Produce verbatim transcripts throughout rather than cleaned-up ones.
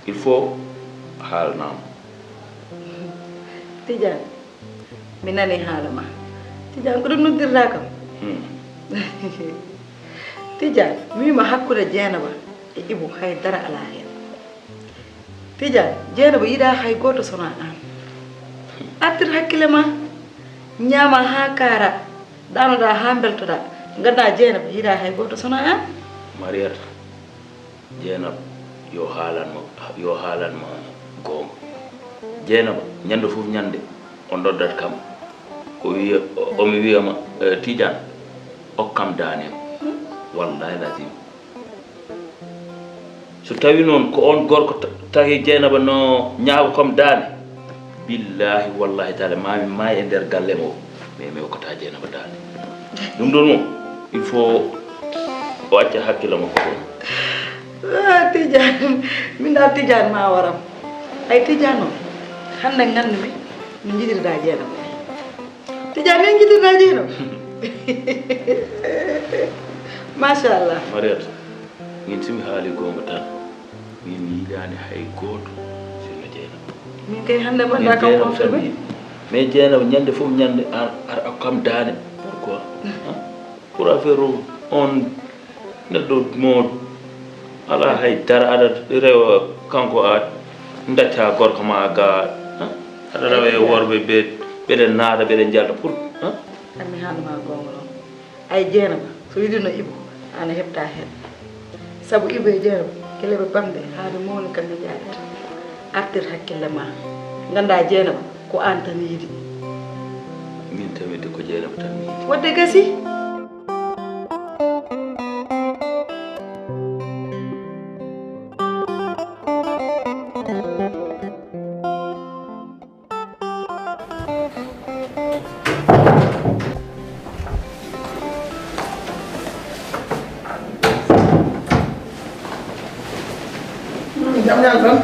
Il faut haalanaama. Tidiane, mi nani haala ma. Tidiane, ko ɗum noddirɗa kam? Hmm. Tidiane, mi wima hakkunde Jeynaba e Ibu hay dara ala heen. Tidiane, Jeynaba yiɗa hay gooto sona aan. Artir hakkille ma, ñaama haa kaara, ɗaanoɗa haa mbeltoɗa. Ngannda Jeynaba yiɗa hay gooto sona aan. Mariata, Jeynaba yo haalan ma, yo haalan ma goonga. Jeynaba, ñande fof ñande o noddat kam, o wiya, o, omo wiya ma, eh, Tidiane, okkam daane am. Wallahi lazim. So tawi noon ko on gorko ta-, tawi Jeynaba no ñaawa kam daane, billahi wallahi taala mami maayi e nder galle mo, mais mi okkata Jeynaba daane. Ɗum ɗon mo, il faut o acca hakkille makko ɗon. Ah, Tidiane, min dal Tidiane ma waram. Ay Tidiane o, hannde nganndu-mi no njiɗirɗa Jeynaba. Tidiane, min njiɗirɗa Jeynaba. Machallah. Mariata, min so mi haali goonga tan, min mi yiɗaani hay gooto sinno Jeynaba. Min kay hannde mbaɗɗa kam confirmé. Mais Jeynaba, ñande fof ñande ar, ar okkam daane. Pourquoi? Hein? Pour affaire o, on neɗɗo mo alaa hay dara, aɗa rewa kanko a dacca gorko ma ga, hein? Aɗa rewa e worɓe ɓe, ɓeɗen naata, ɓeɗen njalta pour, hein? An mi haalnuma goonga noon. Ay Jeynaba, so yiɗino Ibu, aan a heɓta heen. Sabu Ibu e Jeynaba, gila ɓe bamɗe, haa ɓe mawni kam ɓe njaadata. Artir hakkille ma. Ngannda Jeynaba, ko aan tan yiɗi. Min tamide ko Jeynaba tan mi yiɗi. Wadde gasi. Jam ñaal tan.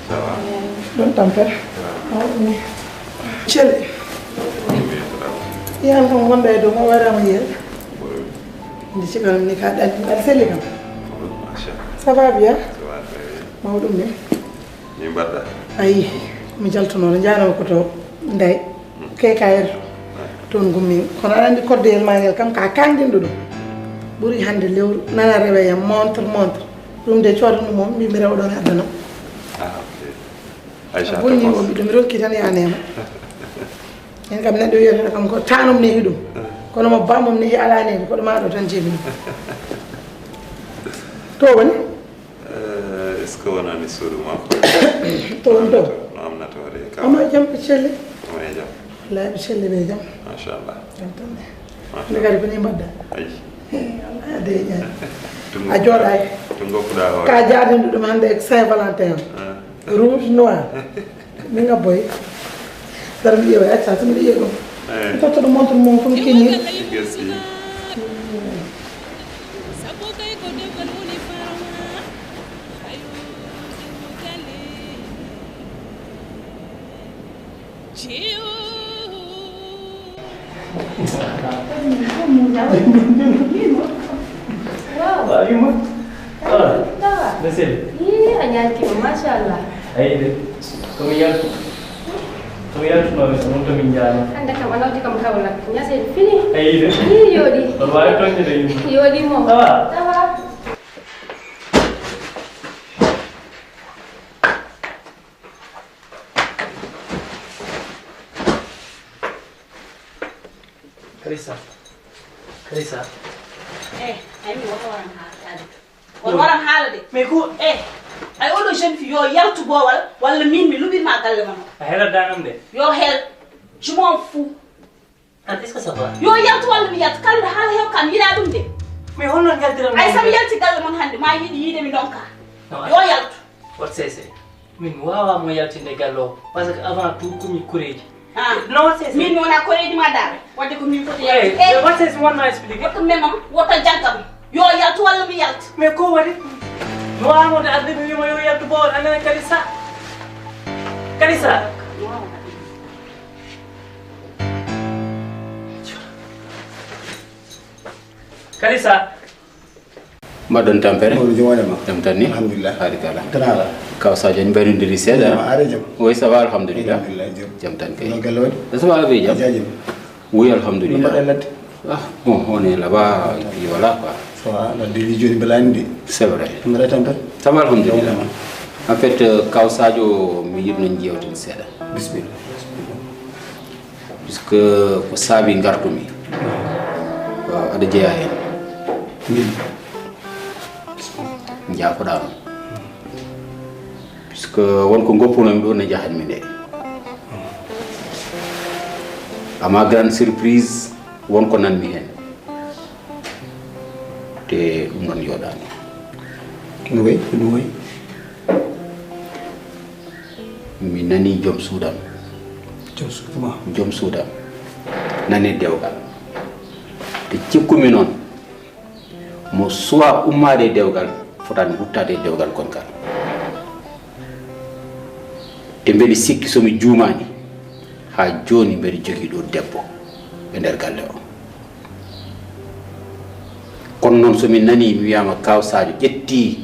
Ça va? Ɗon tampere. Cele. Yan kam wonda e dow ma warama yel. Ndi cikal ni ka ɗan ɗan seli kam. Machallah. Ça va bien? Ça va très bien. Mawɗum ni. Ni mbaɗɗa? Ayi, mi jaltuno ɗo jaanoo ko to Ndeye. K K R to. Toon ngummi. Kono aɗa anndi koddeyel ma ngel kam ka kaŋŋinɗo ɗum. Ɓuri hannde lewru nana rewe yam montre montre. Ɗum de coodanɗo mum mbi mi rewa ɗon e adana. Ah, ok. Aïcha bonni o mbiɗo mi rokki tan yanema. En kam neɗɗo wiyata kam ko tanum nehi ɗum. Kono mo bamum nehi ala nehi ko ɗo ma ɗo tan jeebi ɗum. To woni? Eh, est-ce que wonani suudu ma? To woni to? No amnata hoore ka? Ama jam ɓe celle. Ama e jam. Wallahi ɓe celle ɓe jam. Machallah. Jam tan de. Nde kadi ko ni mbaɗɗa? Ayi. Eh, Allah ade e ƴaani. A jooɗaaki. To ngoppuɗa hoore. Ka jaadinɗo ɗum hannde e Saint Valentin o. Ah. Rouge noir. Mi ngabboy. Dara mi ƴeewa acca so miɗo ƴeewa ɗum. Eh. Mi totta ɗum montre mum tum kini. Gasi. Waaw. Waaw, yumma. Ah, ça va? Nde seli? Ii, a ñaagii ma, machallah. Ayi de. Ko mi yaltu. Ko mi yaltunoo, ko noon to min njaano. Hannde kam a nawti kam Kaolack. Ñasel fini. Ayi de. Ii, yooɗi. Kono waawi toñde de yumma. Yooɗi mo. Ça va? Ça va. Kalisa. Kalisa. Eh, ay mi woto waran haala de. On waran haala de. Mais ko eh, ay oɗo jeune fille yo yaltu boowal walla min mi luɓirma galle mon. A hela danam de. Yo hel. Je m'en fous. An est-ce que ça va? Yo yaltu walla mi yaltu kala nde haala hew kam yiɗa ɗum de. Mais honno njaltiran? Ay sami yalti galle mon hannde ma yiɗi yiide mi donka. Yo yaltu. Wat sese. Min mi waawaa mo yaltinde galle o, parce que avant tout ko mi koreeji. Ah. Non, c'est ça. Min mi wonaa koreeji ma daaɓe, wadde ko min foti yaltude. Eh, eh, what is one nice speaking? Woto memam, woto jaggam. Yo yaltu walla mi yaltu. Mais ko waɗi? Mi waawaa wonde arde mi wiima yo yaltu boowal, annene Kalisa. Kalisa. Kalisa. Mbaɗɗon tampere? Mawɗo, jam wonde ma. Jam tan ni? Alhamdulillah. Barikalla. Tanala. Kaw Sadio, en mbaɗondiri seeɗa. Jam, a are jam. Wi, ça va, alhamdulillah. Alhamdulillah, jam. Jam tan kay. No galle waɗi? Ça va, be jam. A jaajama. Wi, alhamdulillah. No mbaɗɗa ladde? Ah, bon, on est là-bas, et puis voilà, quoi. Ça va, ladde ni jooni mbelaani de. C'est vrai. No mbaɗɗa tampere? Ça va, alhamdulillah. Jam wonde ma. En fait, euh, Kaw Sadio, mi yiɗno jewten seeɗa. Bismillah. Puisque ko saabi ngartumi, euh, aɗa jeyaa heen. Min. Njaafoɗaa noon. Puisque won ko ngoppunomi ɗo ne njahatmi nde. À ma grande surprise, won ko nanmi heen. Te ɗum ɗon yooɗaani. No wayi, ko ɗum wayi? Mi nani joom suudam. Joom suudu ma? Joom suudam. Nani dewgal. Te cikkumi noon, mo suwa ummaade e dewgal, fotaani ruttaade e dewgal gongal. Te mbeɗa sikki so mi juumaani, haa jooni mbeɗa jogii ɗo debbo e nder galle o. Kono noon so mi nani mi wiyaama Kaw Sadio ƴetti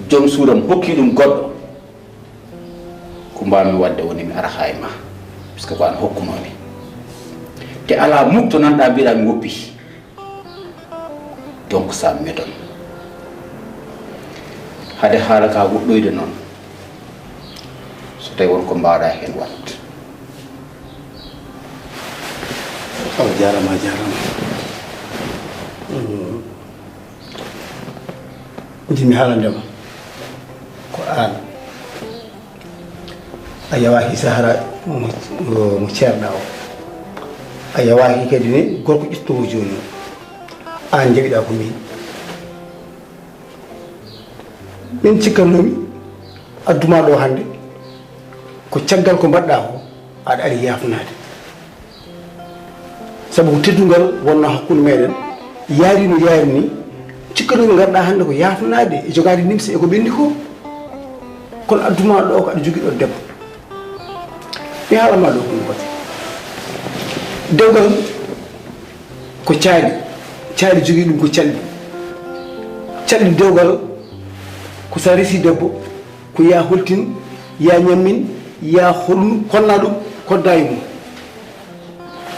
joom suudam hokki ɗum goɗɗo, ko mbaawmi waɗde woni mi ara haa e ma, puisque ko an hokkunoomi. Te alaa mukto nanɗa mbiɗa mi woppi. Donc ça m'étonne. Hade haala ka woɗɗoyde noon, so tawi won ko mbaawɗa heen waɗ. Awa, jaaraama, jaaraama. Mm. Njiɗmi haalande ma ko aan. A yawaaki Zahra mo, mo, mo ceerɗa o. A yawaaki kadi ne gorko ƴettuɗo jooni o. Aan njaɓiɗa ko min. Min cikkatnoomi adduma ɗo hannde ko caggal ko mbaɗɗa ko aɗa ari yaafnaade. Sabu ko teddungal wonnoo hakkunde meɗen, yaari no yaari ni, cikkatnoomi ngarɗa hannde ko yaafnaade e jogaade nimsa e ko ɓenni ko. Kono adduma ɗo ko aɗa jogii ɗo debbo. Mi haalama ɗo ko ɗum woni. Dewgal ko caali, caali jogii ɗum ko calɗi. Calɗi dewgal ko sa resi debbo, ko ya holtin, ya ñammin, ya holnu, konna ɗum, kodda e mum.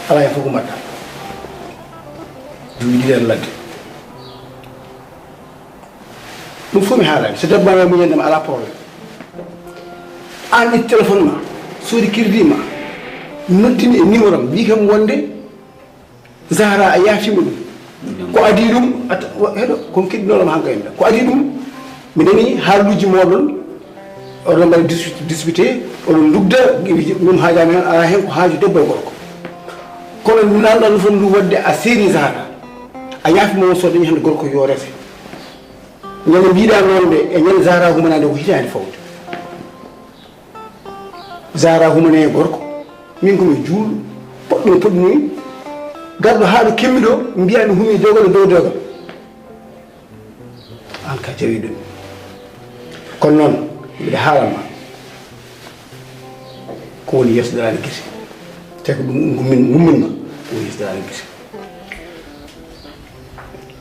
Alaa hen fof ko mbaɗɗa. Duuɓi ɗiɗi aɗa ladde. Ɗum fof mi haalani. So debbo ma muñande ma, alaa problème. Aan ƴetti téléphone ma, soodi crédit ma, noddini e numéro am, mbii kam wonde Zahra a yaafima ɗum. Ko adii ɗum, at-, wa-, heɗo, ko keɗinoɗam hankadi. Ko adii ɗum, mi nani haaluuji mooɗon, oɗon mbaɗa dis-, disputé, oɗon ndugda, ɗum haajaani heen, alaa heen ko haaju debbo e gorko. Kono nanɗon fof ndu waɗde a seeri Zahra. A yaafima on so dañi hannde gorko yo rese. Ñande mbiɗa noon de, e ñande Zahra humanaande ko hitaande fawde. Zahra humane e gorko. Min ko mi juulɗo, poɗɗo mi poɗɗinoyi. Garɗo haa ɗo kemmi ɗo, mbiya mi humi dewgal e dow dewgal. Aan ka jawi ɗum. Kono noon, mbiɗa haalama, ko woni yeeso daraade gese. Te ko ɗum ngummin, ngummin ma, ko woni yeeso daraade gese.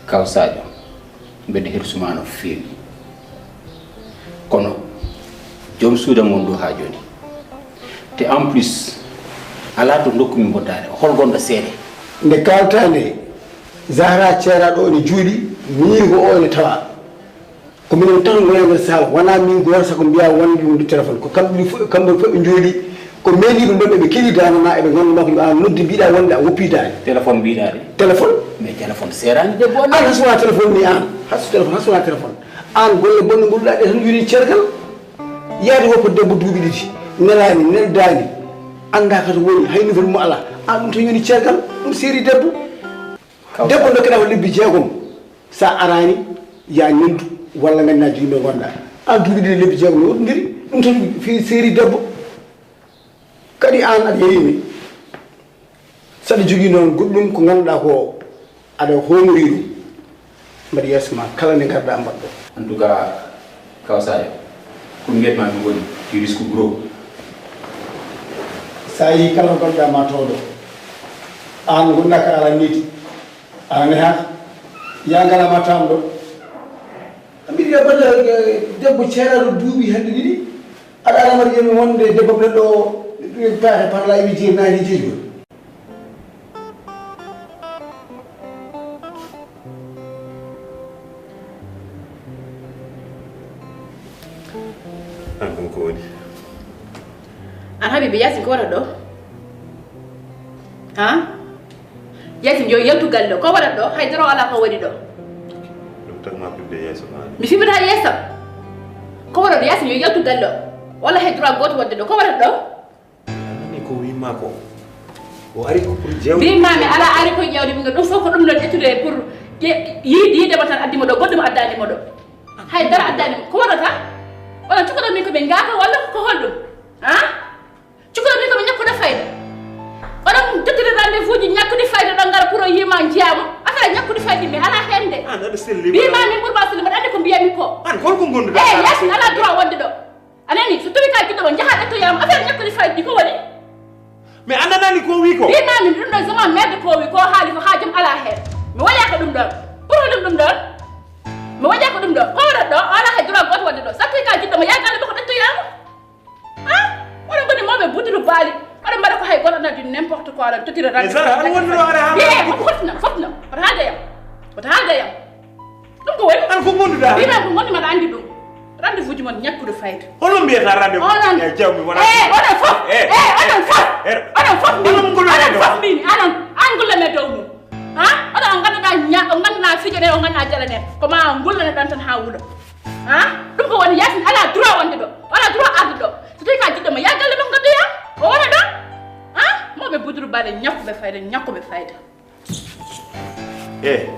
Kaw Sadio. Mbeɗa hirsuma no feewi. Kono joom suudu am won ɗo haa jooni. Te en plus, alaa to ndokkumi mboddaare. Hol gonɗo seede? Nde kaalta nde, Zahra ceeraɗo o ne juuɗi, miñi ko o ne tawa. Ko minen tan ngoya nder saal, wonaa min gooto, sago mbiya wonde ɗum du téléphone. Ko kamɓe fof, kamɓe fof ɓe njooɗi. Ko mairie ɗum ɗon ɓe keɗi dano ma, eɓe nganndu ma ko a noddi mbiɗa wonde a woppi daani. Téléphone mbiɗa de. Téléphone? Mais téléphone seeraani debbo on. An haso wona téléphone ni an. Haso téléphone, haso wona téléphone. An golle bonɗe ngolluɗa ɗe tan yoni cergal. Yaade woppa debbo duuɓi ɗiɗi. Nelaani, neldaani. Annda ka to woni, hay nouvelle mo ala. An ɗum tan yoni cergal, ɗum seeri debbo. Kaw Debbo dokkeɗa ko lebbi jeegom. Sa arani, ya neldu, walla ngannda jogino ngonɗa. An duuɓi ɗiɗi lebbi jeegom no woɗɗondiri, ɗum tan fi seeri debbo. Kadi an aɗa yeeyimi. Saɗa jogii noon goɗɗum ko ngannduɗaa ko aɗa hoomori ɗum, mbaɗi yeeso ma kala nde ngarɗaa mbaɗɗo. En tout cas, Kaw Sadio, ko mbiyatma ɗum woni, tu risques gros. Sa yii kala ko gonɗaa ma tawɗo, aan ngonɗaa ka alaa niidi, aɗa neha, ya ngala ma tamɗo. Mbiɗa yiya balla, eh, debbo ceeraɗo duuɓi hande ɗiɗi. Aɗa ara mari yemi wonde debbo ɓe ɗo, ɗo paahe parla iwi jeeri naani jeejo. An ɗum ko woni? An Habibi, Yaasin ko waɗata ɗo? Ha? Yaasin yo yaltu galle ɗo. Ko waɗata ɗo? Hay dara alaa ko waɗi ɗo. Ɗum tagma ɓiɓɓe yeeso ma. Mi fibata yeeso. Ko waɗata ɗo? Yaasin yo yaltu galle ɗo. Wala hay droit gooto waɗde ɗo. Ko waɗata ɗo? Nani ko wima ko? O ari ko pour jewde. Mbimami ala ari ko jawdi ɓinngel ɗum fof ko ɗum ɗon ƴettude pour ye- yiide yiide mo tan addi mo ɗo, goɗɗum addani mo ɗo. Hay dara addani mo. Ko waɗata? Onon cukalon min ko ɓe ngaaka walla ko holɗum? Ha? Cukalon min ko ɓe ñakkude fayda. Oɗon tottiri rendez-vous ji ñakkude fayda ɗon ngara pour o yima jiyamo. Affaire ñakkude fayda mi ala hende. An aɗa selli. Mbima min ɓurma selli mbaɗa andi ko mbiyami ko. An holko gonduɗa? Eh, Yaasin ala droit wonde ɗo. A nani, so tawi ka giɗɗo mo, njaha ƴettoyama affaire ñakkude fayda ɗi ko woni? Mais a nanani ko wi ko? Mbimami ɗum ɗo zaman merde ko wi ko haali ko haajum ala hen. Mi waɗa ko ɗum ɗon. Pour ɗum ɗum ɗon. Mi waɗa ko ɗum ɗon. Ko waɗat ɗo? O ala hay droit goto waɗde ɗo. So tawi ka giɗɗo mo, yaha galle makko ƴettoyama. Ha? Oɗon ngoni mawɓe buduru baali. Oɗon mbaɗa ko hay goto nadi n'importe quoi, oɗon totira. Mais Zara, an wonno aɗa haala. Biye, ko fotna, fotna. Wata haalde yam. Wata haalde yam. Ɗum ko woni? An ko gonduɗa? Mbimi ko gondi mbaɗa andi ɗum. Rendez-vous ji mon ñakkude fayda. Hono mbiyata rendez-vous? Onon. Eh, jawmi wona. Eh, onon fof. Eh, eh, onon fof. Eh, onon fof mbimi. Onon ko onon fof mbimi. Anon, an golle men dow mum. Ha? Oɗon on ganduɗa ña-, on ganduɗa fijo ɗe, on ganduɗa jala ɗe. Ko ma on gollane ɗon tan ha wuulo. Ha? Ɗum ko woni Yaasin ala droit wonde ɗo. Ala droit arde ɗo. So tawi ka jiɗɗo mo, ya galle mon gaddoya. O wona ɗo. Ha? Mawɓe buduru baali ñakkuɓe fayda, ñakkuɓe fayda. E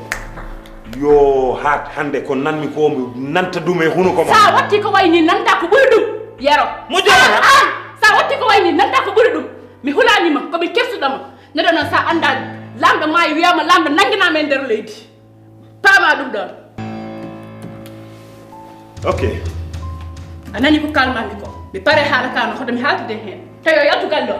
yo haat hannde ko nanmi ko mi nanta ɗum e hunuko ma. Sa watti ko wayni nanta ko ɓuri ɗum. Yero. Mo jooɗo. An, an, sa watti ko wayni nanta ko ɓuri ɗum. Mi hulanima, ko mi kersuɗoma. Neɗɗo noon sa annda lamɗo maayi wiyama lamɗo nannginama e nder leydi. Paama ɗum ɗon. Ok. A nani ko kalmami ko? Mi pare haala ka no hoto mi haaltude hen. Tawi o yaltu galle o.